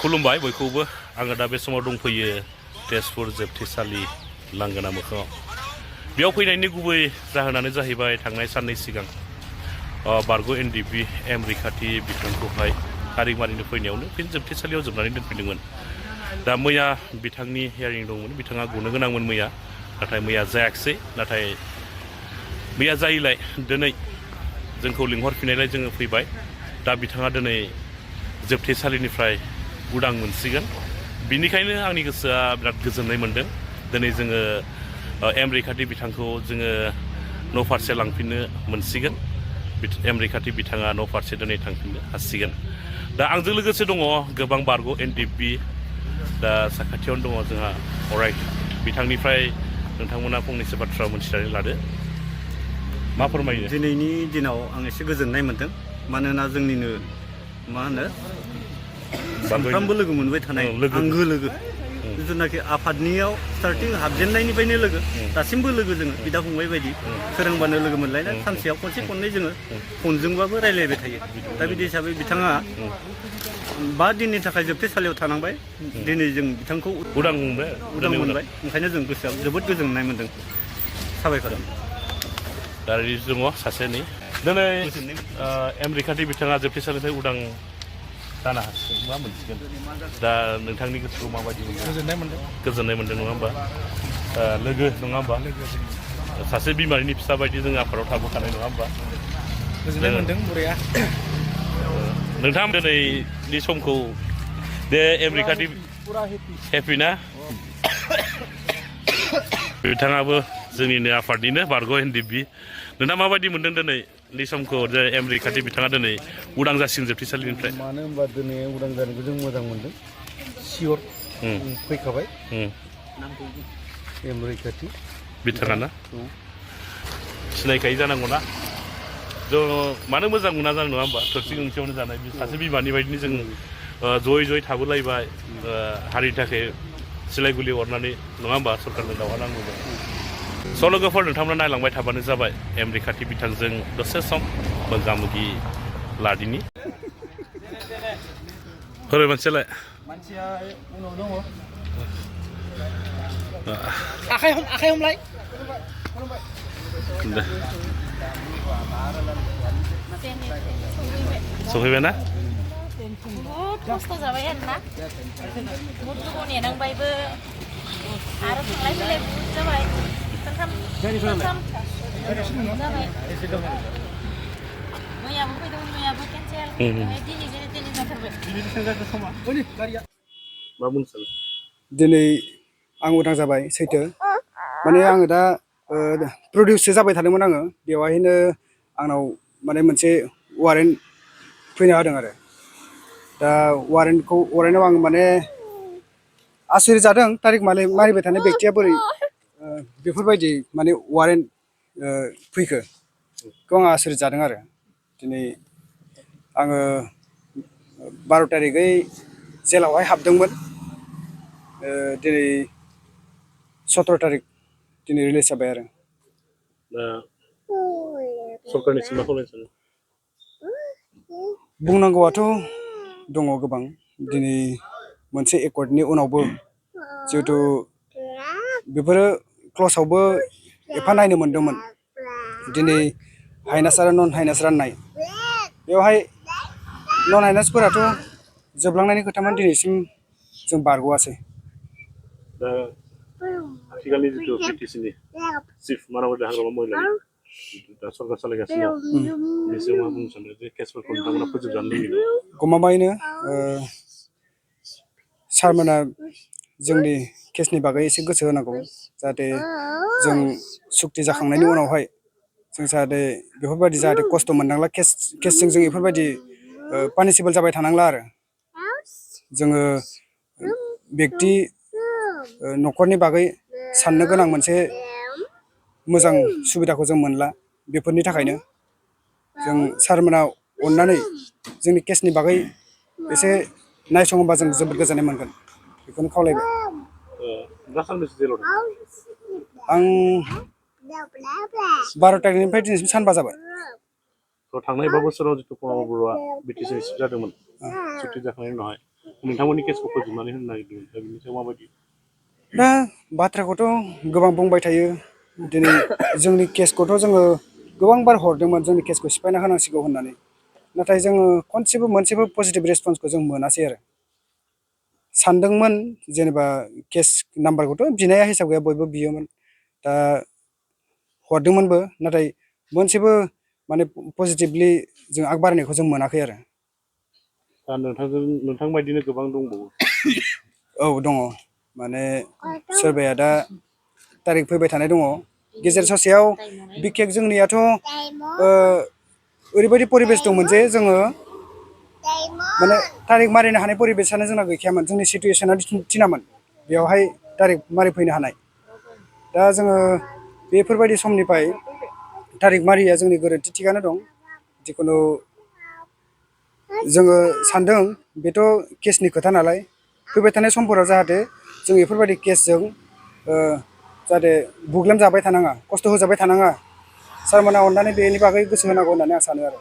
खुलुमबाय बयखौबो आङो दा बे समाव दंफैयो तेजपुर जोबथेसालि लांगोना मोखाङाव बेयाव फैनायनि गुबै जाहोनानो जाहैबाय थांनाय साननै सिगां बारग' एनडिएफबि M.Rwikhati बिथांखौहाय तारिख मारिनो फैनायावनो फिन जोबथेसालियाव जोबनानै दोनफैदोंमोन। दा मैया बिथांनि हियारिं दंमोन, बिथाङा गनो गोनांमोन मैया, नाथाय मैया जायाखिसै। नाथाय मैया जायैलाय दिनै जोंखौ लिंहरफिननायलाय जोङो फैबाय। दा बिथाङा दिनै जोबथेसालिनिफ्राय उदां मोनसिगोन। बिनिखायनो आंनि गोसोआ बिराद गोजोननाय मोनदों। दिनै जोङो M.Rwikhati बिथांखौ जोङो न' फारसे लांफिननो मोनसिगोन। M.Rwikhati बिथाङा न' फारसे दिनै थांफिननो हासिगोन। दा आंजों लोगोसे दङ गोबां बारग' एनडिएफबि दा साखाथियावनो दङ जोंहा अराय बिथांनिफ्राय नोंथांमोना फंनैसो बाथ्रा मोनथिनानै लादो। मा फोरमायो? दिनैनि दिनाव आं एसे गोजोननाय मोनदों, मानोना जोंनिनो मा होनो सानफ्रामबो लोगो मोनबाय थानाय आंगो लोगो, जिथुनाखि आफादनियाव स्टार्टिं हाबजेननायनिफ्रायनो लोगो, दासिमबो लोगो जोङो बिदा फंबाय बायदि सोरांबानो लोगो मोनलायनाय, सानसेयाव खनसे खननै जोङो फनजोंबाबो रायलायबाय थायो। दा बिदि हिसाबै बिथाङा 5 दिननि थाखाय जोबथेसालियाव थानांबाय। दिनै जों बिथांखौ उदां मोनबाय, ओंखायनो जों गोसोआव जोबोद गोजोननाय मोनदों। साबायखर। दा दङ सासे नै दिनै M.Rwikhati बिथाङा जोबथेसालिनिफ्राय उदां जानो हासिगोन, मा मोनसिगोन। दा नोंथांनि गोसोखौ माबायदि मोनदों? गोजोननाय मोनदों नङा होमबा? लोगो नङा होमबा? सासे बिमानि फिसा बायदि जों आफादाव थाबोखानाय नङा होमबा? गोजोननाय मोनदों बुरैया। नोंथां दिनैनि समखौ दे M.Rwikhati हेपि ना? बिथाङाबो जोंनिनो आफादनिनो बारग' एनडिएफबि। नोंथाङा माबायदि मोनदों दिनैनि समखौ जे M.Rwikhati बिथाङा दिनै उदां जासिगोन जोबथेसालिनिफ्राय? मानो होनबा दिनै उदां जानायखौ जों मोजां मोनदों। सियर फैखाबाय M.Rwikhati बिथाङा ना? सिनायखायो जानांगौ ना? जों मानो मोजां मोना जानो, नङा होमबा? थोरसि गंसेयावनो जानाय सासे बिमानि बायदिनो जों जयै थाबोलायबाय, हारिनि थाखाय सिलाय गुलि अरनानै, नङा होमबा? सरकारनो दावहा नांगौमोन। स' लोगोफोर, नोंथांमोना नायलांबाय थाबानो जाबाय। M.Rwikhati बिथांजों दसे सम मोगा मोगि लादिनि। हरै मानसिया उनाव दङ। आखाइ हमलाय। सफैबाय ना? बहुत खस्थ' जाबाय आरोना, बहुत गोबाव नेनांबायबो आरो थांलाय फैलाय बहुत जाबाय, सानथाम जाबाय। मैयाबो फैदोंमोन, मैयाबो केन्सेल, दिनै जाथारबाय। मा बुंनो सानो? दिनै आं उदां जाबाय, सैथो। माने आङो दा प्रडिउससो जाबाय थादोंमोन आङो, बेवहायनो आंनाव माने मोनसे वारेन्ट फैनो होदों आरो। दा वारेन्टआव आं माने आसुरित जादों। तारिख मारिबाय थानाय बेक्तिया बोरै बेफोरबायदि माने वारेन्ट फैखो आं आसुरित जादों आरो। दिनै आङो 12 तारिखै जेलावहाय हाबदोंमोन, दिनै 17 तारिख दिनै रिलिज जाबाय आरो। दा सरकारनिसिम मा खावलायनो सानो? बुंनांगौआथ' दङ गोबां। दिनै मोनसे एकर्डनि उनावबो जिहेथु बेफोरो क्लसावबो एफा नायनो मोनदोंमोन। दिनै हाइनास आरो नन हाइनास राननाय, बेवहाय नन हाइनासफोराथ' जोबलांनायनि खोथामोन, दिनैसिम जों बारग'आसै। दा आथिखालनि जिथु बिटिसिनि चिफ मानावदे हाग्रामा महिलारि दा सरकार सालायगासिनो दं, बिसोर मा बुंनो सानो जे केसफोरखौ नोंथांमोना फोजोबजानो लुबैदों? गमामायैनो सारमोना जोंनि केसनि बागै एसे गोसो होनांगौ, जाहाथे जों सुक्ति जाखांनायनि उनावहाय जों जाहाथे बेफोरबायदि जाहाथे खस्थ' मोननांला, केसजों जों बेफोरबायदि पानिसिबोल जाबाय थानांला आरो। जोङो बेक्ति न'खरनि बागै साननो गोनां मोनसे मोजां सुबिदाखौ जों मोनला। बेफोरनि थाखायनो जों सारमोना अननानै जोंनि केसनि बागै एसे नायसङोबा जों जोबोद गोजोननाय मोनगोन, बेखौनो खावलायबाय। दा सानबेसे जेलाव दं? आं 12 तारिखनिफ्राय दिनैसिम सानबा जाबाय। थांनाय 5 बोसोराव जिथु प्रनब बरुवा बिटिसिनि चिफ जादोंमोन, सुक्ति जाखांनायनि उनावहाय नोंथांमोननि केसखौ फोजोबनानै होनो नागिरदोंमोन दा बिनि सायाव माबायदि दा बाथ्राखौथ' गोबां बुंबाय थायो दिनै जोंनि केसखौथ' जोङो गोबां बार हरदोंमोन जोंनि केसखौ सिफायना होनांसिगौ होननानै नाथाय जोङो खनसेबो मोनसेबो पजिटिभ रेसपन्सखौ जों मोनासै आरो सानदोंमोन जेनेबा केस नाम्बारखौथ' बिनाया हिसाब गैया बयबो बियोमोन दा हरदोंमोनबो नाथाय मोनसेबो माने पजिटिभलि जों आग बारायनायखौ जों मोनाखै आरो दा नोंथां बायदिनो गोबां दंबावो औ दङ माने सोरबाया दा तारिख फैबाय थानाय दङ गेजेर ससेयाव बिखेक जोंनियाथ' ओरैबायदि परिबेस दंमोन जे जोङो माने तारिख मारिनो हानाय परिबेसानो जोंना गैखायामोन जोंनि सिटुवेसना थिनामोन बेवहाय तारिख मारि फैनो हानाय दा जोङो बेफोरबायदि समनिफ्राय तारिख मारिया जोंनि गोरोन्थि थिगानो दं जिखुनु जोङो सानदों बेथ' केसनि खोथा नालाय फैबाय थानाय समफोराव जाहाथे जों बेफोरबायदि केसजों जाहाथे बुग्लेमजाबाय थानाङा खस्थ' होजाबाय थानाङा सारमोना अननानै बेनि बागै गोसो होनांगौ होननानै आं सानो आरो